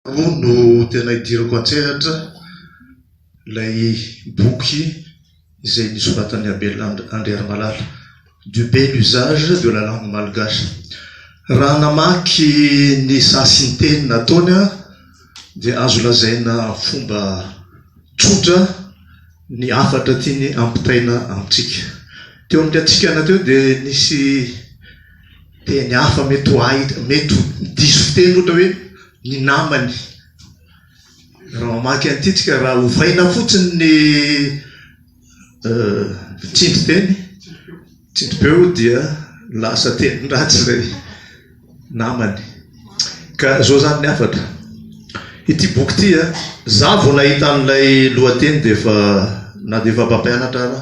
Roa no tena idirako an-tsehatra, ilay boky izay nosoratan'i Abel Andriarimalala, Du bel usage de la langue malgache. Raha namaky ny sasin-teny nataony aho dia azo lazaina fomba tsotra ny hafatra tiany hampitaina amintsika. Teo amin'ny hatsikana teo dia nisy teny hafa mety ho ahy, mety ho diso fiteny ohatra hoe ny namany. Raha mamaky an'ity tsika, raha ovaina fotsiny ny tsindrin-teny, tsindrim-peo dia lasa tenin-dratsy ilay namany. Ka izao izany ny hafatra. Ity boky ity an, za vao nahita an'ilay lohateny dia efa na dia efa mpampianatra ara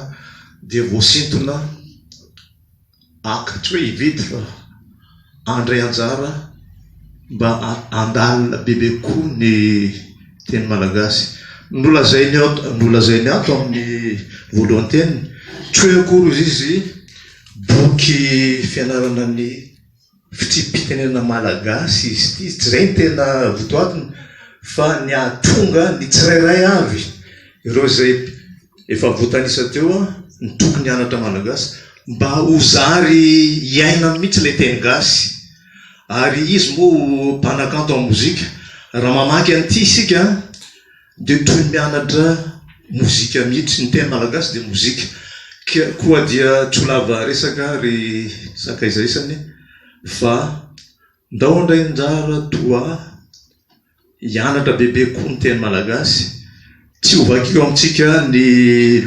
dia voasintona haka, tsy hoe hividy fa handray anjara mba handalina bebe kokoa ny teny malagasy. Nolazainy ato, nolazainy ato amin'ny voalohan-teniny, tsy hoe akory hozy izy boky fianarana ny fitsipi-pitenenana malagasy izy ity, tsy izay no tena votoatiny fa ny hahatonga ny tsirairay avy, ireo izay efa voatanisa teo ny tokony hianatra malagasy mba ho zary hiainany mihitsy ilay teny gasy. Ary izy moa mpanakanto amin'ny mozika, raha mamaky an'ity isika dia toy ny mianatra mozika mihitsy, ny teny malagasy dia mozika. Koa dia tsy ho lava resaka ry sakaiza isany fa ndao handray anjara toa hianatra bebe kokoa ny teny malagasy. Tsy ho vakiko amintsika ny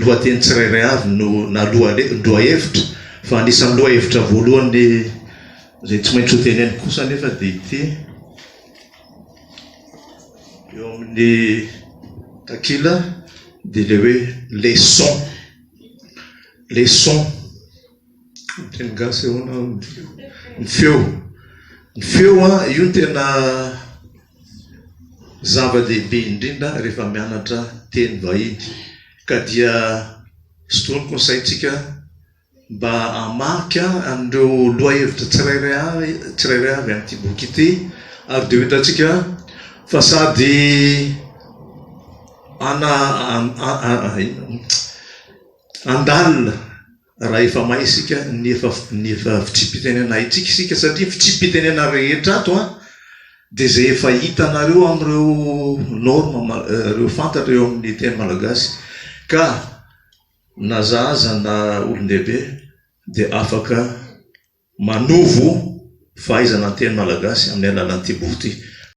lohateny tsirairay avy no na lohahevitra fa anisan'ny lohahevitra voalohany izay tsy maintsy hoteneniko kosa anefa dia ity. Eo amin'ny takila dia ilay hoe les sons, les sons, amin'ny teny gasy ahoana no dikany? Ny feo, ny feo an, io no tena zava-dehibe indrindra rehefa mianatra teny vahiny ka dia sintoniko ny saintsika Mba hamaky an'ireo lohahevitra tsirairay avy tsirairay avy amin'ity boky ity ary dia ho hitantsika fa sady ana handalina raha efa mahay isika ny efa ny efa fitsipi-pitenenana haintsika isika satria fitsipi-pitenenana rehetra ato an dia izay efa hitanareo amin'ireo norme ireo fantatra eo amin'ny teny malagasy ka Na zaza na olon-dehibe dia afaka manovo fahaizana ny teny malagasy amin'ny alalan'ity boky ity.